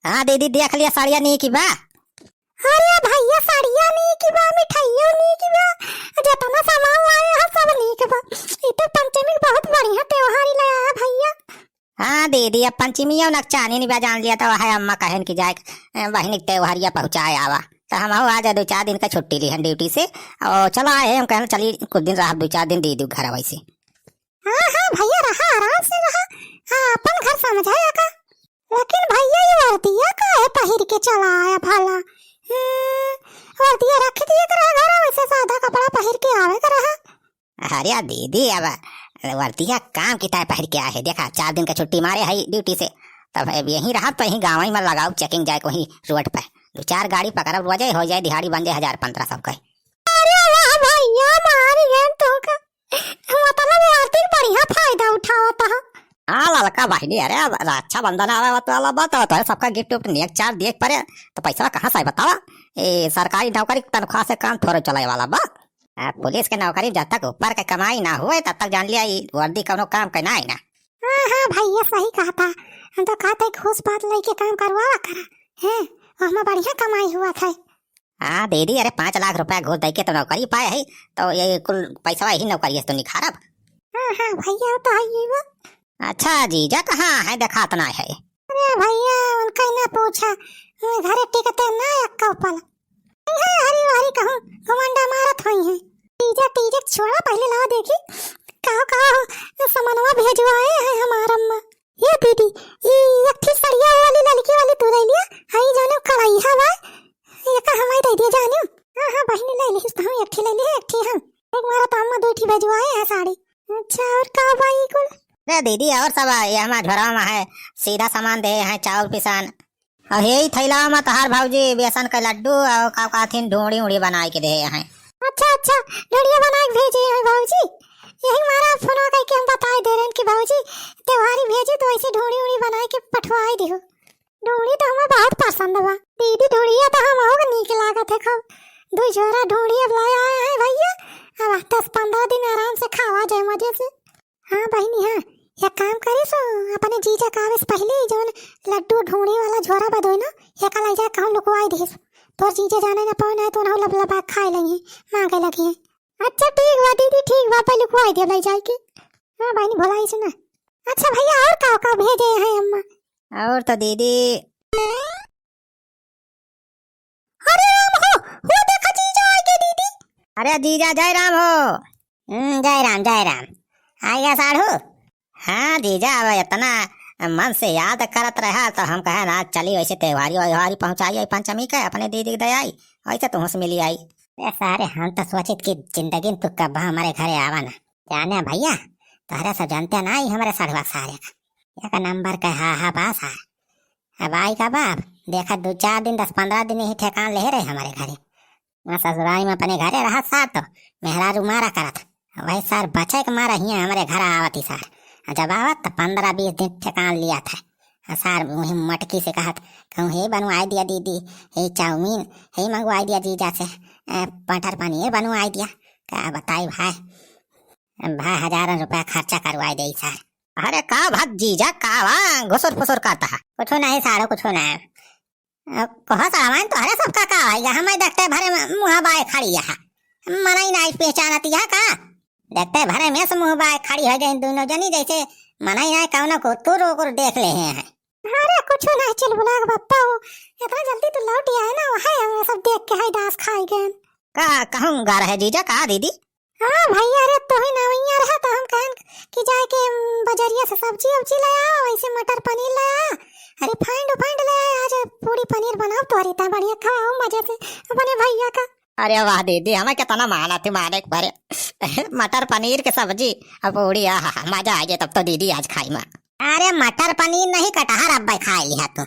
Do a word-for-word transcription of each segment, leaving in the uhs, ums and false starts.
हाँ दीदी, देख लिया, साड़िया नीक बा। अरे भैया, साड़िया नीक बा, मिठाइयो नीक बा, जेतना सामान लाए ह सब नीक बा। ई तो पंचमी के बहुत बढ़िया त्योहार ले आया भैया। हाँ दीदी, अब पंचमियो नकचानी नहीं बा, जान लिया तो है अम्मा कहन कि जाए, ए, बहिनी के त्योहारिया पहुँचाए आवा। तो हम आज दो चार दिन का छुट्टी लिहन ड्यूटी से, और चला आए हम कहन चली कुछ दिन रहा, दो चार दिन दीदी के घर वैसे। हाँ, हाँ भैया, रहा, आराम से रहा। हाँ, अपन घर समझा का। लेकिन भैया, ये वर्दिया काहे पहिर के चला आया भला? हम्म, वर्दिया रख दिए के रहा घर, वैसे सादा कपड़ा पहिर के आवे के रहा। अरे दीदी, अब वर्दिया काम की ताय पहिर के आए है। देखा, चार दिन का छुट्टी मारे है ड्यूटी से, तब अब यहीं रहा तो यहीं गाँव ही में लगाओ चेकिंग जाए वहीं रोड पे। दो चार गाड़ी पकड़ब, रोजे हो जाए, दिहाड़ी बन जाए हजार पन्द्रह सबके। अरे वाह भैया, मार गए तो का। मतलब, आर्थिक बढ़िया फायदा उठावत ह। हाँ, ललका बहिनी, अरे, अब रक्षाबंधन आवे वाला बा, तो, तो सबका गिफ्ट उफ्ट नेक चार दिए के परे, तो पैसा कहाँ से आई बतावा? ए, सरकारी नौकरी के तनख्वाह से काम थोड़े चलाए वाला बा। आ, पुलिस के नौकरी जब तक ऊपर के कमाई ना हुए, तब तक जान लिया, ई वर्दी कौनो काम के ना आई ना। हाँ, हाँ भैया, सही कहा था। हम तो कहते घूस पात लेके काम करवावा करा। हैं, ओहमा बढ़िया कमाई हुआ था। हाँ दीदी, अरे पाँच लाख रुपया घूस दे के तो नौकरी पाए है, तो ये कुल पैसा यही नौकरी से तो निखारब। हाँ, हाँ भैया, वो तो है ही वो। अच्छा जीजा कहाँ है, देखात ना है? अरे भैया, उनका ही ना पूछा, वो घरे टिकते ना अक्का पल। हाँ, हरी हरी कहूँ घुमंडा मारत हुई है। जीजा तीजक छोड़ा, पहले लाओ देखी, कहो कहो, सामानवा भेजवाए है हमार अम्मा। ए दीदी, ई एक ठे सड़िया वाली ललकी वाली तू ले लिया, हई जाने कढ़ाई हवा, एका हमाई दे दिया जाने। हाँ, हाँ बहिनी, ले ली, तू एक ठे ले ली, एक ठे हम। एक मारा तो अम्मा दो ठे भेजवाए हैं साड़ी। अच्छा, और का भाई कुल? अरे दीदी, और सब ये हमार झोरा में है, सीधा सामान दे हैं, चाउर पिसान। और यही थैला में तोहार भौजी बेसन के लड्डू और का कहथिन ढोंड़ी उड़ी बनाए के दे हैं। अच्छा, अच्छा, ढोंड़िया बनाए के भेजे हैं भौजी। यही मारा फोन करके हम बताए दे रहे हैं कि भौजी त्योहारी भेजे तो ऐसे ढोंड़ी उड़ी बनाए के पठवाए दिहो। ढोंड़ी तो हमें बहुत पसंद बा। दीदी, ढोंड़िया तो हम और नीक लागत है खूब। दो झोरा ढोंड़ी अब ले आए हैं भैया। अब दस पन्द्रह दिन आराम से खावा जाए मजे से। हाँ बहिनी, हाँ, एक काम करे सो, अपने जीजा का आवे से पहले ही जौन लड्डू ढोंड़ी वाला झोरा बदोई ना, एका ले जाए कहूँ लुकवाई दे। तोर जीजा जाने ना पावे ना तो ना लबलबा खाए लगी, मांगे लगी है। अच्छा ठीक बा दीदी, ठीक बा, पहले लुकवाई दे ले जाए के। हाँ बहिनी, भुलाई से ना। अच्छा भैया, और का का भेजे हैं अम्मा? और तो दीदी अरे राम हो, वो देखा जीजा आ गए दीदी। अरे जीजा, जय राम हो। हम्म, जय राम, जय राम। आ गया साढ़ू? हाँ जीजा, अब इतना मन से याद करत रहा तो हम कहे ना चली वैसे त्योहारी व्योहारी पहुँचाई आई पंचमी के अपने दीदी के दयाई, वैसे तुमसे मिली आई। ए सारे, हम तो सोचित कि जिंदगी में तू कब हमारे घरे आवा ना। जाने भैया, तोहरे सब जानते ना, ई हमरे सढ़ुआ सारे का एक नंबर का हा हा बा सार। अब आई का बाप, देखा दो चार दिन, दस पन्द्रह दिन ही ठेकान ले रहे हमारे घरे। वहाँ ससुराल में अपने घरे रहत सार तो मेहरारू मारा करत। वही सार बचे के मारा हियाँ हमारे घर आवत ही सार। आ जब आवत तो पन्द्रह बीस दिन ठेकान लिया था। आ सार वही मटकी से कहत, कहूँ हे बनवाई दिया दीदी, हे चाउमीन, हे मंगवाई दिया जीजा से, ए, मटर पनीर बनवाई दिया। का बताई भाई, भाई हजारन रुपया खर्चा करवाई दे सार। अरे का बात जीजा, का बा घुसुर फुसुर करता है? कुछो नहीं सारो, कुछो नहीं। अ, कहो सामान तोहरे सबका का भाई, हम देखते भरे में मुँह बाय खड़ी है। मनई नहीं पहचानती है का? देखते भरे में से मुँह बाय खड़ी हो गई दोनों जनी, जैसे मनई नहीं कौनो को तू रोक देख ले हैं। अरे कुछो नहीं चुलबुला के बप्पा हो, इतना जल्दी तू लौट आए ना, वही हम सब देख के है डांस खाई गए। का कहूँ गा रहे जीजा, का दीदी? हाँ भैया, अरे तोही नवैया रहा तो हम कहन कि जाए के, उम, बजरिया से सब्जी उब्जी ले आओ, वैसे मटर पनीर ले आओ, रिफाइंड उफाइंड ले आओ, आज पूड़ी पनीर बनाओ तोहरी ता बढ़िया खाओ मजे से अपने भैया का। अरे वाह दीदी, हमें कितना माना थी माने के भरे। मटर पनीर के सब्जी और पूड़ी, आहा, मजा आ गया तब तो दीदी आज खाई में। अरे मटर पनीर नहीं, कटहर अब्बे खाए लिहा तू।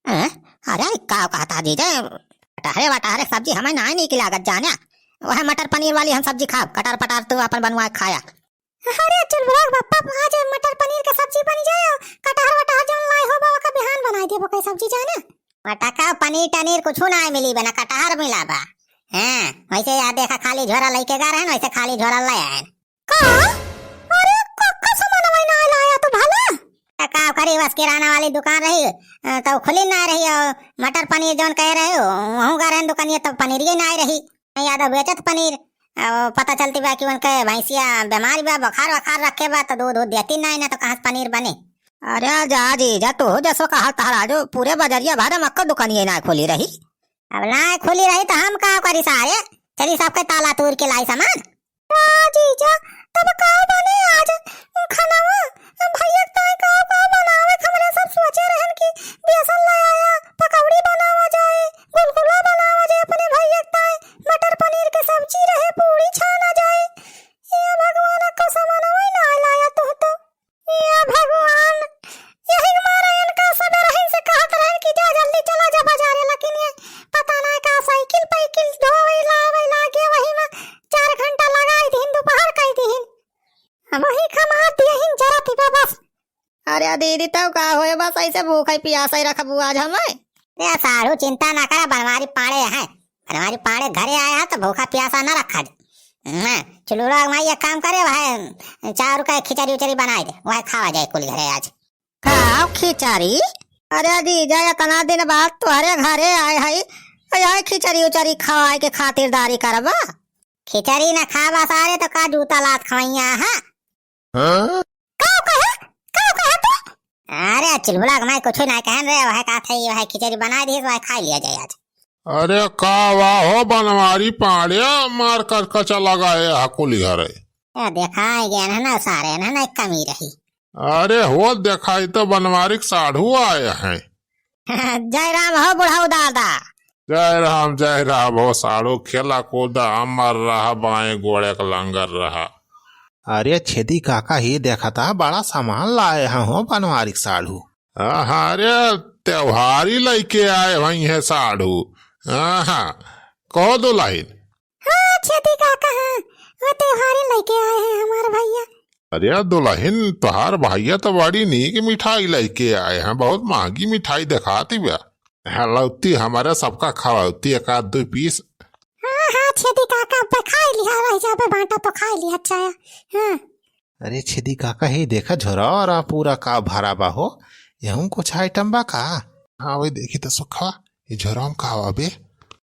हैं? अरे, का कहता जीजा? कटहरे वटहरे सब्जी हमें नाहीं नीक लागत जाने। वह मटर पनीर वाली हम सब्जी खाब, कटर पटार तू अपन बनवा के खाया। अरे चुलबुला के बप्पा, आज मटर पनीर के सब्जी बन जाए, कटहर वटहर जौन लाए होबा, ओकर बिहान बनाई देबो कोई सब्जी जाने। मटका पनीर टनीर कुछू नाहीं मिली बना, कटहर मिला बा। हैं, वैसे याद देखा खाली झोरा लेके गा रहे हैं, वैसे खाली झोरा ले आए। का? अरे, क-, का सामान वही ना लाया तू भला? त का करी, बस किराना वाली दुकान रही, अ, त खुली ना रही, और मटर पनीर जौन कहे रहे, वहूँ गा रहन दुकानिया, तब पनीरिये ना रही। यादव बेचत पनीर, अ, पता चलती बा कि उनके भैंसिया बीमार बा, बुखार वखार रखे बा, त दूध दूध देती ना, ना त कहाँ से पनीर बने। अरे जा जीजा, तू हो जसो कहा तहरा जो पूरे बजरिया भर में अक्का दुकानिया ना खोली रही। अब ना खुली रही त हम का करी सारे? चली सबके ताला तोड़ के लाई सामान। का जीजा, तब का बने आज खनवा? भैया के ताई का, का बनावे? हमरे सब सोचे रहन कि बेसन ले आया, पकौड़ी बनावा जाए, गुलगुला बनावा जाए अपने भैया के ताई, मटर पनीर के सब्जी रहे, पूड़ी छाना जाए। ए भगवान, को सामानवा ही ना लाया तू तो। या भगवान, यही मारे इनका सब रहन से कहत रहन कि जा जल्दी चला जा बाजारे, लेकिन ये पता ना का साइकिल पाइकिल धोवे लावे लागे, वही में चार घंटा लगाई दीन, दोपहर कई दीन। हम वही खमा दिए हिन जरा पीबा बस। अरे दीदी, तब का होए, बस ऐसे भूख है पियास है रखबू आज हमें? ए साढ़ू, चिंता ना करा, बनवारी पाड़े हैं। बनवारी पाड़े घरे आया है तो भूखा प्यासा ना रखा दे। हाँ, चुलबुला माई एक काम करे, वह चार रुपये खिचड़ी उचड़ी बनाए दे, वह खावा जाए कुल घरे आज। का खिचड़ी? अरे जीजा, इतना दिन बाद तोहरे घरे आए हई, तो यह खिचड़ी उचड़ी खवाए के खातिरदारी करबा? खिचड़ी न खाबा सारे तो का जूता लात खवैया है? हाँ? का कहे? का कहे तू? अरे चुलबुला के माई कुछ ना कहन रे, वह का थे, वह खिचड़ी बनाए दी, वह खा लिया जाए आज। अरे का वाह हो बनवारी पाड़े, मार कर कचा लगाए हा कुली घरे। ए, देखाए गए ना, ना सारे ना, ना एक कमी रही। अरे हो देखाई तो बनवारी के साढ़ू आए हैं। जय राम हो बुढ़ऊ दादा। जय राम, जय राम हो साढ़ू, खेला कूदा अमर रहा, बाएं गोड़े के लंगर रहा। अरे छेदी काका, ही देखा था, बड़ा सामान लाए हैं हो बनवारी के साढ़ू। हाँ, अरे त्योहारी लइके आए हुई हैं साढ़ू। हाँ, हाँ, कहो दुलहिन। हाँ, छेदी काका, हाँ, वो त्योहारी लइके आए हैं हमार भैया। अरे दुलहिन, तोहार भैया तो बड़ी नीक मिठाई लइके आए हैं, बहुत महंगी मिठाई देखाती बा। हलौती हमारे सबका खवौती एक आध दो पीस। हाँ, हाँ, छेदी काका, अब खाई लिहा, रह जाबे बांटा तो खाई लिहा, अच्छा है। हाँ। अरे छेदी काका, हे देखा झोरा और पूरा का भरा बा हो, यहूँ कुछ आइटम बा का? हाँ भाई, देखी तो सुखा, ये झोरा में का बा बे?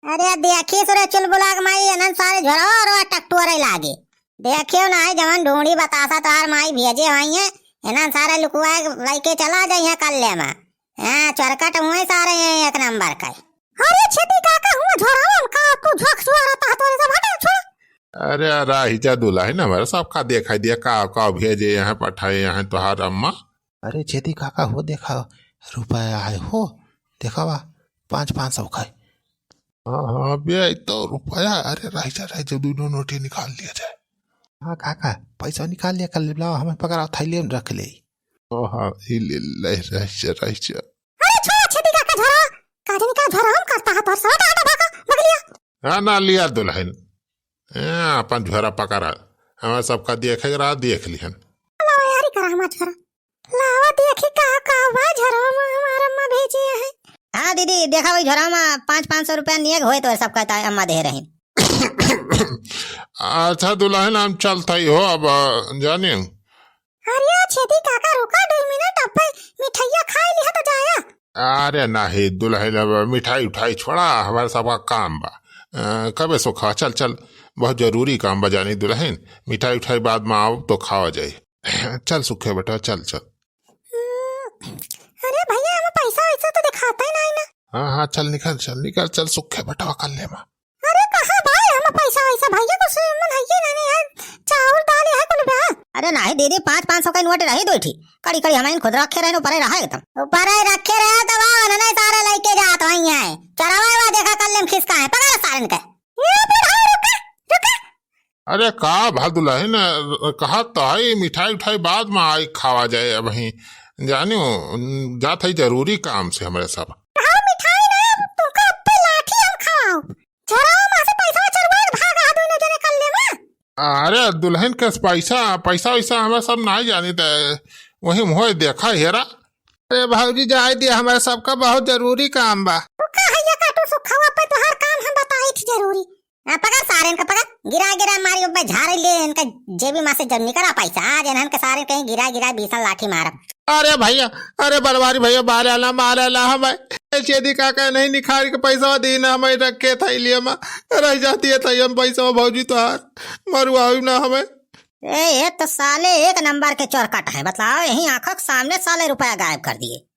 अरे देखी सुरे चुलबुला के माई, इन्हन सारे झोरा और टकटुअरे लागे। देखियो ना, है जवन ढूंढी बतासा तोहार माई भेजे हुई है, इन्हन सारे लुकुआ के लइके चला जाइए कल्ले में। हाँ, चरकट हुए सारे हैं एक नंबर का। अरे छेदी काका, हुआ झोरा में का तू झोंक सुआ रहता है तोरे सब, हटा छोड़। अरे राही जा दुलहिन, हमारे सबका देखा दिया का, का भेजे यहाँ पठाए यहाँ तोहार अम्मा। अरे छेदी काका हो, देखा रुपया आए हो, देखा बा, पाँच पाँच सौ का है। हाँ, हाँ, बे, ई तो रुपया, अरे राही जा, राही जा, दोनों नोटे निकाल लिया जाए। हाँ काका, पैसा निकाल लिया, कल लाओ, हमें पकड़ा थैली में रख ले। ओ हाँ, ई ले, ले, राही जा, राही जा। अरे छोड़ा छेदी काका झोरा, का जानी का झोरा हम करता है तोर से, हटा, हटा, भागा, बगलिया। हाँ, ना लिया दुलहिन। हाँ, अपन झोरा पकड़ा। हमें सबका देखे के रहा, देख लिहन। लावा यारी करा हमार झोरा। लावा देखी का, का बा झोरा में हमार अम्मा भेजे है। हाँ दीदी, देखा वही झोरा में पाँच, पाँच सौ रुपया नियग होए तो सबका ता-, अम्मा दे रही। अच्छा दुलहिन, हम चलत ही हो अब, अ, जानियो। अरे छेदी काका, रुका दो मिनट, अब मिठाइया खाए लिहा तो जाया। अरे नाही दुलहिन, अब मिठाई उठाई छोड़ा, हमारे सबका काम बा। अ, कबे सो खा, चल, चल, बहुत जरूरी काम बा जानी दुलहिन, मिठाई उठाई बाद में आओ तो खावा जाए। चल सुखे बेटा, चल, चल। हम्म, अरे भैया, हमें पैसा वैसा तो दिखाता ही नहीं ना। हाँ, हाँ, चल निकल, चल निकल, चल सुखे बेटा, कर ले माँ। अरे कहाँ भाई, हम पैसा वैसा भैया कुछ मन है ये नहीं यार, चाउर दाल है कुल बा। अरे नाही दीदी, पाँच पाँच सौ का नोट रही दो ठी, कड़ी कड़ी हमारे खुद रखे रहे, ऊपर ही रहा एकदम। ऊपर ही रखे रहे तो वाह, उन्होंने सारे लेके जात वही है। चरावा हुआ देखा कर लेम खिसका है, पकड़ सारन के। ये बुढ़ा रुका, रुका। अरे का भा दुलहिन, कहा तो है मिठाई उठाई बाद में आई खावा जाए, अबही जानियो, जात है जरूरी काम से हमरे सब। हाँ, मिठाई ना, तुमका अब्बे लाठी हम खवाओ। झोरावा में से पैसा चुरवा के भागा दोनों जने कल्ले में। अरे दुलहिन के पैसा, पैसा वैसा हमें सब नहीं जानी थे, वही मुँह देखा हेरा। अरे भौजी जाए दिया, हमारे सबका बहुत जरूरी काम बा। तू का हैया काटू सुखवा पे, तोहार काम हम बताई थी जरूरी। हाँ, पकड़ सारेन का, पकड़। गिरा गिरा मारी, उब्बे झाड़ ले इनका जेबी मा से जब निकला पैसा, आज इन्हन के सारेन कहीं गिरा गिरा बीसन लाठी मारब। अरे भैया, अरे बनवारी भैया, मारे ना, मारे ना हमें। ऐसे दी काका नहीं निखार के पैसा दी ना, हमें रखे थैलिया मा रह जाती है थैलिया मा पैसा, भौजी तोहार मरुआवी ना हमें। ए, ये तो साले एक नंबर के चोरकट है, बताओ, यही आँखों के सामने साले रुपया गायब कर दिए।